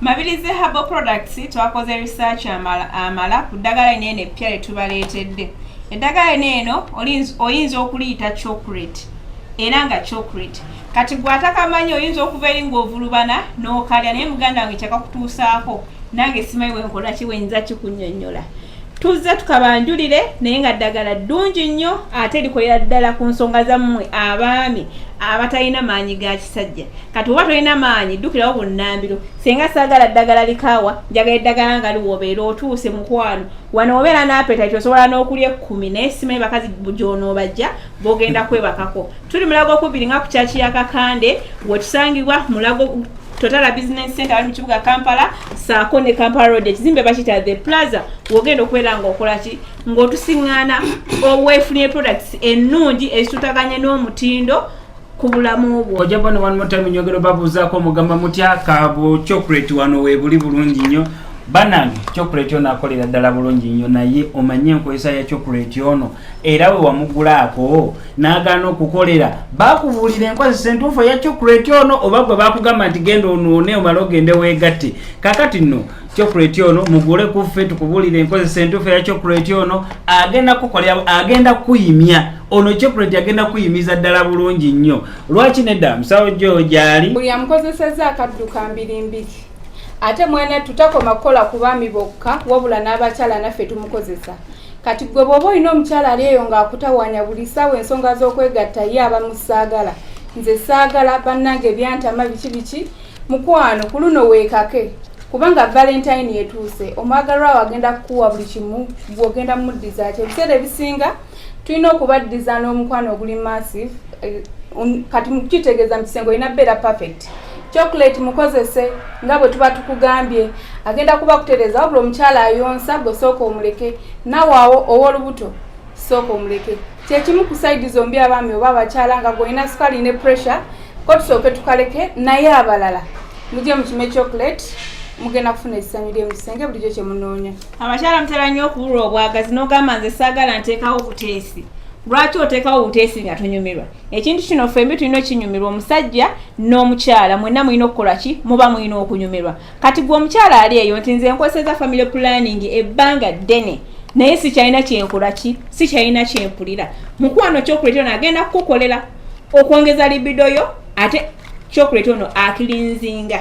Mabirizi Herbal Products twakoze research amala ku ddagala lino eno eppya lye tubaleetedde. Eddagala lino eno oyinza okuliyita chocolate, era nga chocolate. Kati gwe atakamanyi oyinza okuva eri ng'ovulubana n'okalya, naye muganda wange kyakakutuusaako nange simanyi wenkola ki wenyinza kikunyonnyola. Tuzze tukabanjulire, naye nga ddagala ddungi nnyo ate likolera ddala ku nsonga zammwe abaami abatalina maanyi ga kisajja. Kati oba tolina maanyi, ddukirawo bunnambiro. Senga saagala ddagala likaawa, njagala eddagala nga liwobeera otuuse mukwano. Wano obeera n'appetite, osobola n'okulya 10, naye simanyi bakazi gy'onoobajja b'ogenda kwebakako. Tuli Mulago kubiri nga ku kyaki ya Kakande wetusangibwa, Mulago Totala Business Center wali mu kibuga Kampala, saako ne Kampala Road, ekizimbe bakiyita The Plaza. Wogenda okubeera ng'okola ki, ng'otusiŋŋaana oweefunire products ennungi ezitutaganye n'omutindo ku bulamu bwo. Ojja bano one more time nyogero babuuzaako omugamba mutya kabo chocolate wano weebuli bulungi nnyo. Banange, chocolate ono akolera ddala bulungi nnyo, naye omanye enkozesa ya chocolate ono, era we wamugulaako n'agaana okukolera, bakubuulira enkozesa entuufu eya chocolate ono, oba gwe bakugamba nti genda onuune omale ogende weegatte? Kakati nno chocolate ono mugule kuffe tukubuulira enkozesa entuufu eya chocolate ono. Agenda kukolera, agenda kuyimya ono chocolate, agenda kuyimiza ddala bulungi nnyo. Lwaki nedda? Musawo jo gyali. Buli amukozesezza akadduka mbirimbiri. Ate mwene tutakoma kukola ku baami bokka, wabula n'abakyala naffe tumukozesa. Kati gwe bw'oba olina omukyala ali eyo ng'akutawaanya buli ssaawa ensonga z'okwegatta, ye aba musaagala, nze saagala, bannange byantama, biki biki, mukwano ku luno weekake, kubanga Valentine etuuse. Omwagalwa wo agenda kukuwa buli kimu, gw'ogenda muddiza ki? Ebiseera ebisinga tulina okubaddiza n'omukwano oguli massive. Kati kitegeeza mu kisenge olina beera perfect. Chocolate mukozese nga bwe tuba tukugambye, agenda kuba kutereeza. Wabula omukyala ayonsa, gwe sooka omuleke naawe, awo ow'olubuto sooka omuleke. Kyekimu ku side zombi, abaami oba abakyala, nga gwolina sukali ne pressure, ko tusooke tukaleke. Naye abalala mujye mukime chocolate, mugenda kufuna essanyu ly'emukisenge bulijjo kyemunoonya. Abakyala mutera nnyo okubulwa obwagazi n'ogamba nze saagala, nteekawo buteesi. Lwaki oteekawo buteesi nga tonyumirwa? Ekintu kino ffembi tulina okinyumirwa, omusajja n'omukyala mwenna mulina okukola ki, muba mulina okunyumirwa. Kati gwe omukyala ali eyo nti nze nkozeseza family planning ebbanga ddene, naye sikyalina kyenkola ki, sikyalina kyempulira, mukwano chocolate ono agenda kukukolera okwongeza libido yo. Ate chocolate ono acleansinga.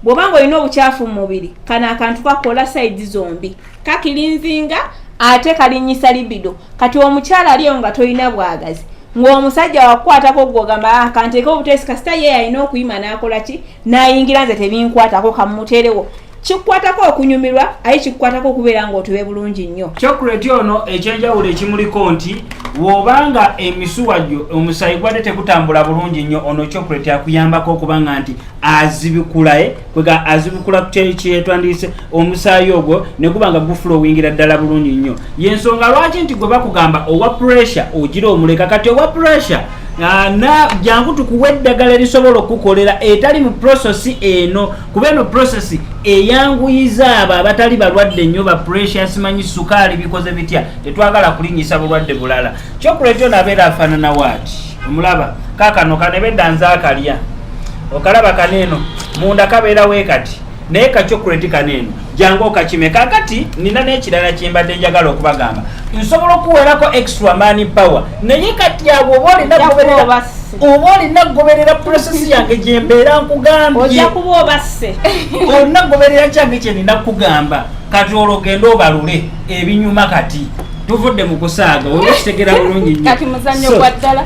Bw'oba nga olina obukyafu mu mubiri, kano akantu kakola side zombi, kacleansinga ate kalinyisa libido. Kati omukyala aliyo nga tolina bwagazi, ng'omusajja wakukwatako, gwogamba, "Ah, kanteeke obuteesi, kasita ye alina okuyima n'akola ki, n'ayingira, nze tebinkwatako, kamuteerewo." Kikukwatako okunyumirwa, aye kikukwatako okubeera ng'otube bulungi nnyo. Chocolate ono ekyenjawulo ekimuliko nti bw'obanga emisuwa gyo omusaayi gwadde tegutambula bulungi nnyo, ono chocolate akuyambako okubanga nti azibikula, kwega azibikula kyetwandiise omusaayi ogwo ne guba nga guflowingira ddala bulungi nnyo. Yensonga lwaki nti gwe bakugamba owa pressure ogira omuleka. Kati owa pressure, na jangu tukuwa eddagala erisobola okukolera etali mu process eno, kuba eno process eyanguyiza abo abatali balwadde nnyo ba pressure, simanyi sukaali bikoze bitya. Tetwagala kulinyisa bulwadde bulala. Chocolate ono abeera afaanana waati, omulaba kakano kanebedda nze akalya, okalaba kaneeno munda kabeera we kati, naye ka chocolate kaneeno jangu okakime. Kakati nina n'ekirala kyembadde njagala okubagamba, nsobola okuweerako extra money power, naye kati abo oba olina Ojja kuba goberera obasse. Oba olina kugoberera process yange gyembeera nkugambye. Ojja kuba obasse. Olina kugoberera kyange kyenina kugamba. Kati olwo ogende obalule ebinyuma. Kati tuvudde mu kusaaga, oba okitegeera bulungi nnyo. Kati muzannyo So, gwa ddala.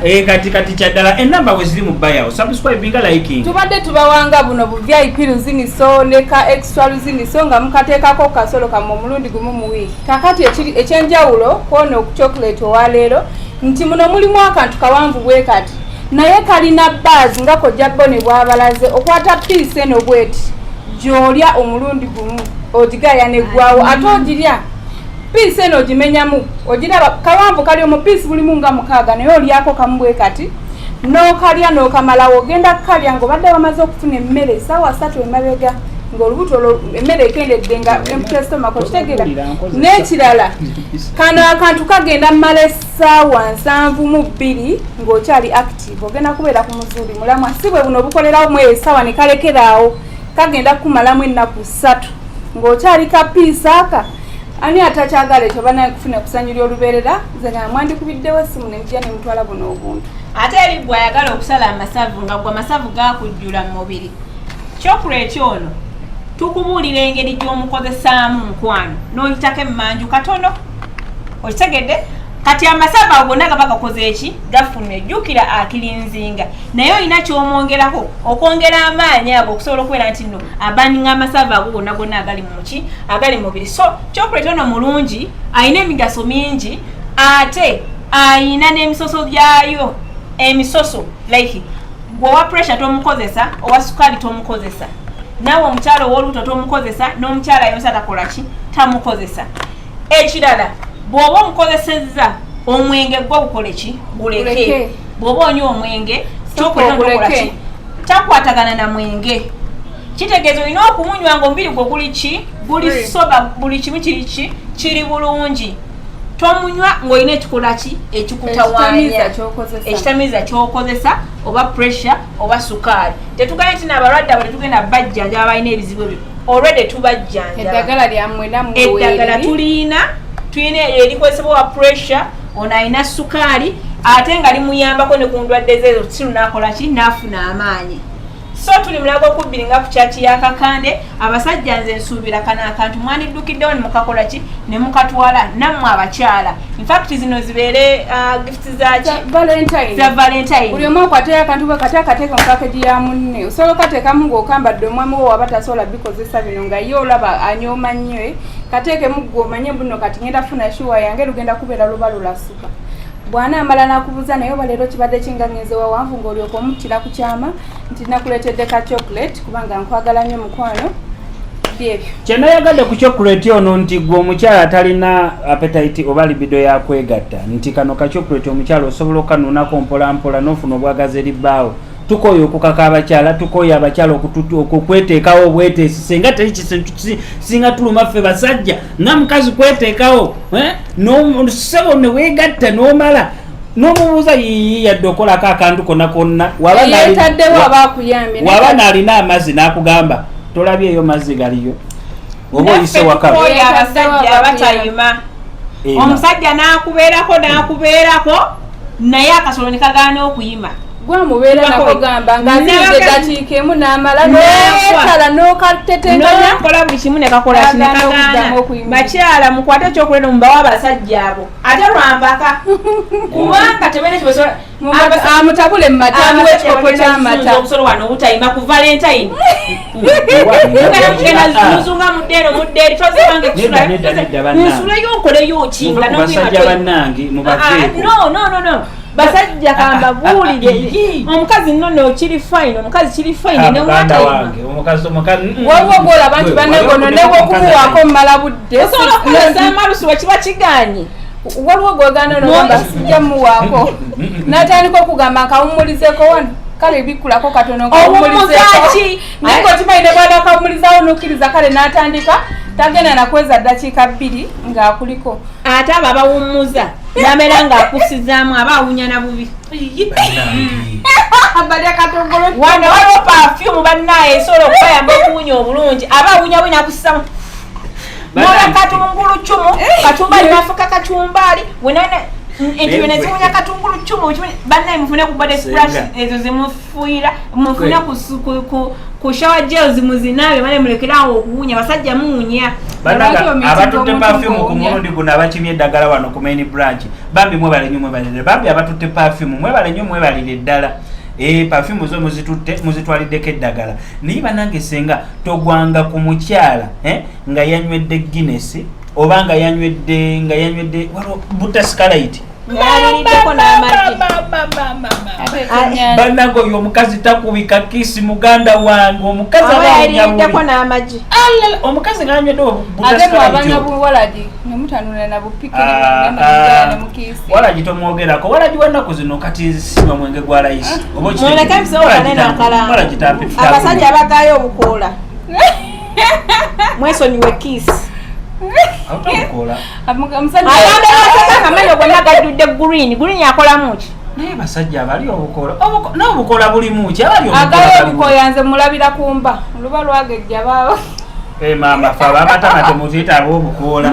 Kati kyaddala, enamba we ziri mu bio, subscribinga, liking. Tubadde tubawanga buno bu VIP luziniso ne ka extra luziniso nga mukateekako kasolo kammwe omulundi gumu mu wiiki. Kakati ekyenjawulo kwono chocolate owaleero nti muno mulimu akantu kawanvu bwe kati, naye kalina bars nga kojja bone bwabalaze. Okwata piece eno bweti gy'olya omulundi gumu, ogigaya neggwawo. Ate ogirya piece eno ogimenyamu, ogiraba kawanvu kali omu, piece bulimu nga mukaaga, naye olyako kamu bwe kati n'okalya n'okamalawo. Ogenda kukalya ng'obadde wamaze okufuna emmere essaawa 3 emabega, ng'olubuto olwo emmere ekendedde, nga empty stomach, okitegeera? N'ekirala, kano akantu kagenda mmala essaawa 72 ng'okyali active, ogenda kubeera ku muzuuli mulamwa. Si bwe buno obukolerawo mu essaawa ne kalekeraawo. Kagenda kukumalamu ennaku 3 ng'okyali kapiisi aka. Ani atakyagala ekyo? Banaye, kufuna kusanyu ly'olubeerera. Nze nga mwandikubiddewo essimu ne mujja ne mutwala buno obuntu. Ate eri gwe ayagala okusala amasavu, nga gwe amasavu gakujjula mu mubiri, chocolate ono tukubuulira engeri gy'omukozesaamu, mukwano, n'oyitako emmanju katono. Okitegedde? Kati amasavu ago gonna gaba gakoze eki? Gafunye. Jjukira akirinzinga, naye olina kyomwongerako okwongera amaanyi ago okusobola okubeera nti nno abaninga amasavu ago gonna gonna agali muki, agali mubiri. So chocolate ono mulungi, alina emigaso mingi, ate ayina n'emisoso gyayo. Emisoso like gwe owa pressure tomukozesa, owa sukaali tomukozesa, naawe omukyala ow'olubuto tomukozesa, n'omukyala yonsa takola ki, tamukozesa. Ekirala, bw'oba omukozesezza omwenge, gwo gukole ki? Guleke. Guleke. Bw'oba onywa omwenge, Sooka chocolate ono tokola oguleke. ki, takwatagana na mwenge. Kitegeeza olina okumunywa nga omubiri gwo guli ki? Guli Free. soba, buli kimu kiri ki, kiri bulungi. Tomunywa ng'olina ekikola ki, ekikutawaanya. Ekitamiiza ky'okozesa. Ekitamiiza kyokozesa, oba pressure oba sukaali. Tetugambye nti n'abalwadde abo tetugenda bajjanjaba. Balina ebizibu ebyo already tubajjanjaba. Eddagala lyammwe nammwe Eddagala weeriri. Tulina erikozesebwa wa pressure, ono alina sukaali, ate nga limuyambako ne ku ndwadde zeezo siru nakola ki, naafuna amaanyi. So tuli mulago okubbiri nga ku kyaki ya Kakande. Abasajja, nze nsuubira kano akantu mwandiddukiddewo ne mukakola ki, ne mukatwala. Nammwe abakyala, infact zino zibeere gift zaki? Valentine. Za Valentine. Buli omu akwateyo akantu bwe kati, akateeka mu package ya munne. Osobola okateekamu ng'okambadde omwami wo waba tasobola bikozesa bino, nga ye olaba anyooma nnyo, eh. Kateekemu gwe omanye buno kati ngenda funa sure yange lugenda kubeera luba lulasuka. Bw'anaamala n'akubuuza, naye oba leero kibadde kinga ngenze wawanvu, ng'olyoka omuttira ku kyama nti nakuleetedde ka chocolate kubanga nkwagala nnyo, mukwano. Byebyo. Kyenayagadde ku chocolate ono nti gwe omukyala atalina appetite oba libido yakwegatta, nti kano ka chocolate omukyala osobola okanuunako mpola mpola n'ofuna obwagazi eri bbaawo. Tukooye okukaka abakyala, tukooye abakyala okweteekawo obweteesi. Singa teri kisintu singa tuluma ffe basajja nga mukazi kweteekawo, eh? Sebo ne weegatta n'omala n'omubuuza yiyi yadde okolako akantu konna konna. Yeetaddewo aba akuyambye. Waba n'alina amazzi n'akugamba tolabyeyo mazzi galiyo oba oyise Naffe waka. tukooye abasajja abatayima. Omusajja n'akubeerako n'akubeerako, naye akasolo ne kagaana okuyima. Gwamubeera nako gamba ng'aziridde eddakiika emu n'amala n'etala n'okatetenkanya. Nokola buli kimu nekakola N'agaana kinekagaana. okuddamu okuyimiriza. Bakyala, mukwate ekyokulera, mubawe abasajja abo ate lwampaka, kubanga tebalina kyebasobola. Amutabule mu mata, amuwe ekikopo ky'amata. Obusolo wano obutayima ku Valentine, mugenda muzunga mudde eno mudde eri, tozibange. Nedda, nedda, nedda, bannange. Nsuleyo nkoleyo ki nga Muve ku basajja bannange, mubaveeko. No, no, no, no, basajja kambabuulire. Ii. Omukazi nno no kiri fine, omukazi kiri fine. Ah, muganda Nemwatayima. wange omukazi omukazi Waliwo gwolaba nti bannange ono newokumuwaako mmala budde. Osobola okukozesa amalusu wekiba kiganye. Waliwo gwogaana nogamba sijja muwaako, n'atandika okugamba nkawumulizeko wano, kale bikkulako katono Owummuza ki? Naye ngaokimanyi ne bwana akawumulizaawo nokkiriza, kale n'atandika tagenda nakweza ddakiika 2 ng'akuliko. Ate abo abawummuza nabeera ng'akusizaamu aba awunya na bubi. Balya katongolo. Wano waliwo perfume bannaye esobola okubayamba okuwunya obulungi. Aba awunya bwe nakusizamu nola katungulu cumu, kacumbali, nafuka kacumbali wenana enti neziwunya katungulu cumu. Bannaye, mufune ku body splash. Senga. Ezo zimufuuyira. Mufune ku shower gels muzinaabe, bale mulekerawo okuwunya. Basajja muwunya. Bannange, Lwaki omitinga abatutte omuntu perfume ku ng'owunya? mulundi guno, abakimye eddagala wano ku main branch, bambi mwebale nnyo, mwebalire. Bambi abatutte perfume mwebale nnyo, mwebalire ddala. Perfume zo muzitutte, muzitwaliddeko eddagala. Naye bannange, senga togwanga ku mukyala, eh, nga yanywedde Guinness oba nga yanywedde waliwo butasikalaiti. Ng'aliriddeko n'amagi. Bannange, oyo omukazi takubika kiss, muganda wange. Omukazi aba aba awunya yaliriddeko bubi. n'amagi. Alala, omukazi nga yanywedde Ate butasikalaiti. mwabanga buwalagi nemutanula na bupike nemukiisi. Walagi tomwogerako, walagi wennaku zino kati sinywa mwenge gwa layisi. Oba okitegeera? Muleke ebisobola Walagi nene akalanga. walagi Abasajja abagayo obukoola, mwesonyiwe kiss. Awuta obukoola. Omusajja Ayambala amenyo gonna gajjudde green green, akolamu ki? Naye basajja abali obukola n'obukola bulimu ki abali agala obikoya, nze mulabira kumba oluba lwagejja baaba. Eh, maama fe abamatama temutuyita ab'obukoola.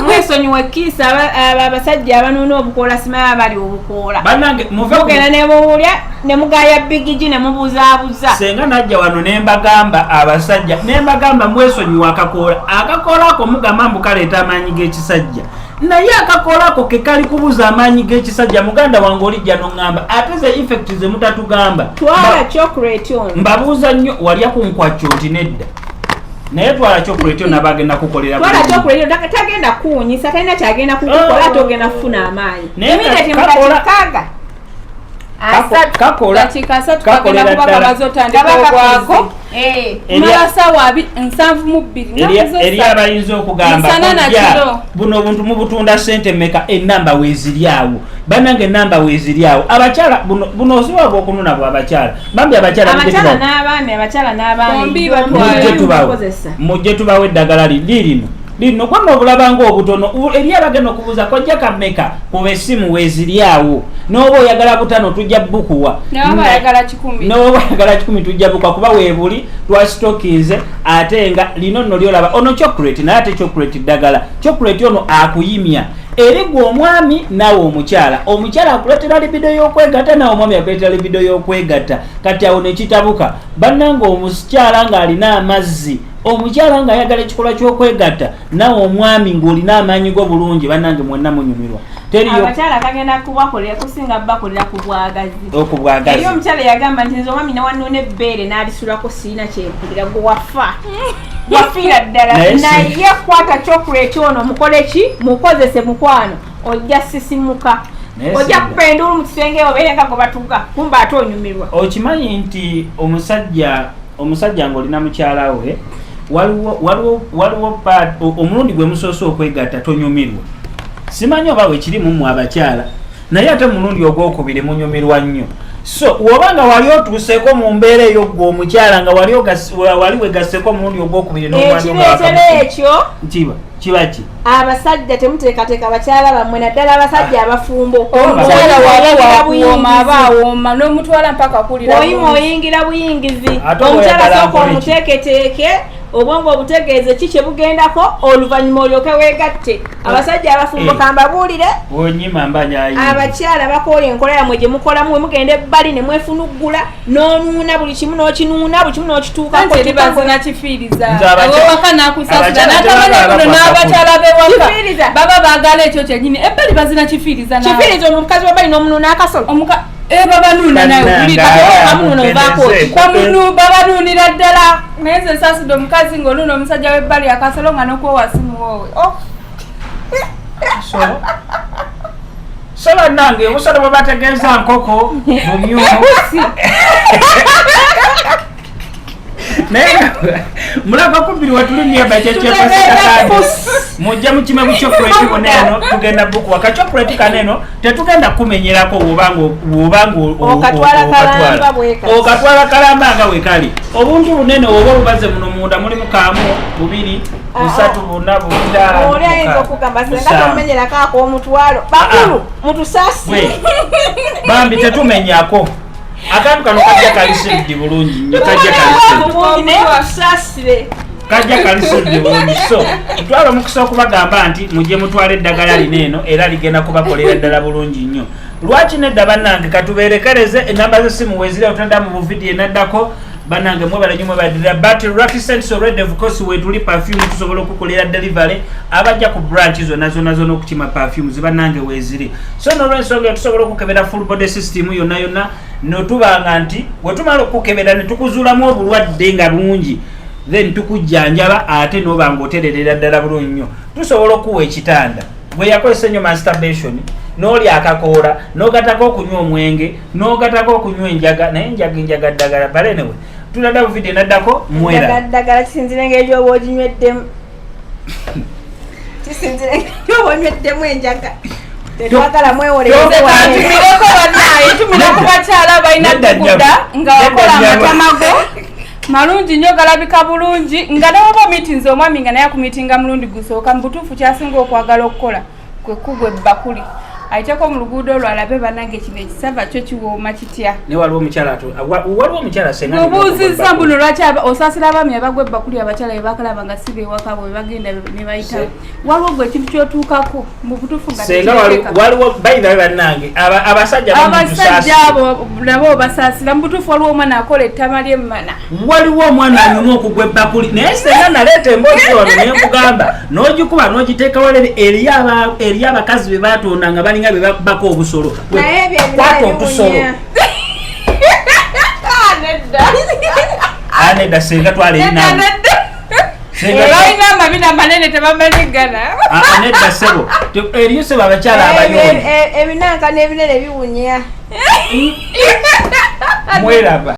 Mwesonyiwe kiisa abo abasajja abanuuna obukoola, simanyi abali obukoola. Bannange, muve Mugenda ne muwulya ne mugaya bigigi ne mubuzaabuza. Senga najja wano ne mbagamba abasajja, ne mbagamba mwesonyiwa akakoola. Akakoola ako mugamba mbu kaleeta amaanyi g'ekisajja, naye akakoola ako ke kali kubuza amaanyi g'ekisajja. Muganda wange, olijja noŋŋamba ate ze effect ze mutatugamba. Twala chocolate ono. Mbabuuza nnyo, walya ku nkwacyo? Nti nedda, naye twala chocolate ono, abagenda kukolera Twala bulungi. Chocolate ono, tagenda kuwunyisa, talina kyagenda kukukola. Oh. Ate ogenda kufuna amaanyi. Naye Immediately mu kakola- dakiika 30. Kakola Dakiika 30 kagenda kakolera kuba ddala. kamaze otandika Kaba ogwako. kakoze. Eh. Mala saawa 72 naku zo Eri ssatu. abayinza okugamba, Misana na "Kojja, kiro." buno obuntu mubutunda sente meka?" Enamba weeziri awo, bannange, enamba weeziri awo. Abakyala, buno oziba bwokununa bwa abakyala, bambi abakyala mujje Abakyala tubawe. n'abaami, abakyala n'abaami. Bombi batwala. Mujje tubawe. Mukozesa. Mujje tubawe eddagala lirino lino kwanna obulaba ngaobutono. Eri abagenda okubuuza, "Kojja kameka?" Kuba essimu weeziri awo, n'oba oyagala butano tujja bukuwa. Naye oba ayagala 100. N'oba oyagala 100 tujja bukuwa, kuba weebuli twasitokinze. Ate nga lino nno lyolaba ono chocolate, naye ate chocolate ddagala. Chocolate ono akuyimya eri gwe omwami naawe omukyala. Omukyala akuleetera libido y'okwegatta, naawe omwami akuleetera libido y'okwegatta. Kati awo nekitabuka, bannange, omukyala ng'alina amazzi, omukyala ng'ayagala ekikolwa ky'okwegatta, naawe omwami ng'olina amaanyi go bulungi, bannange mwenna munyumirwa. Teriyo Abakyala kagenda kubakolera kusinga bakolera ku bwagazi. Okubwagazi. Eri omukyala yagamba nti, "Nze omwami newanona ebbeere n'alisulako siina kyempulira." Gwe wafa, wafiira ddala. Naye Naye kwata chocolate ono, mukole ki, mukozese mukwano, ojja sisimuka. Naye Ojja kupa enduulu mu kisenge, obeere nga gwe batuga, kumba ate onyumirwa. Okimanyi nti omusajja ng'olina mukyala we, waliwo omulundi gwe musoose okwegatta tonyumirwa. Simanyi oba wekiri mummwe abakyala, naye ate mulundi ogwokubiri munyumirwa nnyo. So woba nga wali otuuseeko mu mbeera eyo, gwe omukyala nga wali wali wegasseko omulundi ogwokubiri n'omwami nga Ekireetera ekyo, kiba kiba ki? Abasajja temuteekateeka bakyala bammwe, naddala abasajja abafumbo. Omukyala waba Oyingira wakuwooma, aba buyingizi. awooma n'omutwala mpaka kulira. Oyima oyingira buyingizi. Ate Omukyala oyagala sooka nkole ki? omuteeketeeke, obwongo obutegeeze ki kye bugendako, oluvannyuma olyoke weegatte. Abasajja abafumbo, Eh. kambabuulire, Wonyima mba nyayi. Abakyala bakoola enkola yammwe gye mukolamu, we mugenda ebbali ne mwefunuggula n'onuuna buli kimu, n'okinuuna buli kimu n'okituukako. Anti eri bazina kifiiriza. Nze Ewaka nakusasula abakyala n'atamanya tebaba kuno bakwasa. N'abakyala b'ewaka Kifiiriza. baba baagala ekyo kyennyini, ebbali bazina kifiiriza naawe. Kifiiriza omukazi wabbali n'omunuuna akasolo. Eh, babanuuna naye Bannange, owulira. Bamunuuna ovaako ki? Bamunu babanuunira ddala, naye nze nsaasidde omukazi ng'onuuna omusajja w'ebbali akasolo nga n'okwowa simuwoowe. Oh, So bannange, obusolo bwe bategeeza nkoko bumyu, naye mulaba kubiri wetulimye. Mujje mukime bu chocolate buneeno, tugenda bukuwa ka chocolate kaneno, tetugenda kumenyerako wobanga Okatwala kalamba bwe kati. Okatwala kalamba nga wekali. Obuntu bunene oba obubaze muno munda mulimu kamu, bubiri, busatu, buna, butaano, Oli ayinza mukaaga, okugamba, "Senga musanvu." tomenyerako ak'omutwalo." Bakulu, mutusaasire. Bwe, bambi tetumenyako akantu kano, kajja kali sealed bulungi nnyo, kajja kali sealed. Bulungi, naye mutusaasire. Kajja kali sealed bulungi. So ntwala omukisa okubagamba nti mujje mutwale eddagala lino eno, era ligenda kubakolera ddala bulungi nnyo. Lwaki nedda? Bannange, katubeerekereze. Enamba z'essimu weziri, otanda mu buvidiyo enaddako. Bannange, mwebale nnyo, mwebalira. But Lucky Scents already, of course, wetuli. Perfume tusobola okukolera delivery, abajja ku branch zonna zonna zonna okukima perfumes, bannange, weeziri. So nolwensonga tusobola okukebera full body system yonna yonna, notubanga nti wetumala okukebera ne tukuzuulamu obulwadde nga bungi, then tukujjanjaba ate noba nga otererera ddala bulungi nnyo. Tusobola okuwa ekitanda bwe yakozesa ennyo masturbation, n'olya akakoola, n'ogatako okunywa omwenge, n'ogatako okunywa enjaga, naye enjaga ddagala. But anyway, tuladda bu video naddako mwera. Ddagala kisinzira engeri gyoba oginyweddemu, kisinzira engeri gyoba onyweddemu enjaga. Tetwagala mwewolereze. Ntumireko bannaye, ntumira ku bakyala balina Nedda, dukuda nnyabo. nga wakola Nedda, nnyabo. amatama go malungi nnyo, galabika bulungi, nga newoba omiitinze omwami nga naye akumiitinga mulundi gusooka, mu butuufu kyasinga okwagala okukola kwe kugwa ebbakuli. Ayiteko mu luguudo olwo alabe bannange kino ekisava kyo kiwooma kitya. Naye waliwo omukyala waliwo omukyala senga Obuuzizza mbuno lwaki osaasira abaami abagwa ebbakuli, abakyala be bakalaba nga si bewaka bwe bagenda ne bayita. Waliwo gwe ekintu kyotuukako mu butuufu nga Senga tekirekeka. Waliwo bayina bannange abasajja Abasajja abo nabo obasaasira mu butuufu. Waliwo omwana akola ettama ly'emmana. Waliwo omwana anyuma okugwa ebbakuli, naye senga naleeta emboozi wano nenkugamba n'ogikuba n'ogiteeka walere. Eriyo abakazi be batonda nga balinga be bakubako obusolo. Naye ebyo Kwata ebinene otusolo. biwunya. Nedda. Ah, nedda senga, twala eri Nedda, naawe. nedda. Senga, Balina amabina manene, tebamanyigana. Ah, ah, nedda ssebo. Eriyo sebo abakyala abayonjo. Ebinanka n'ebinene biwunya. Mweraba.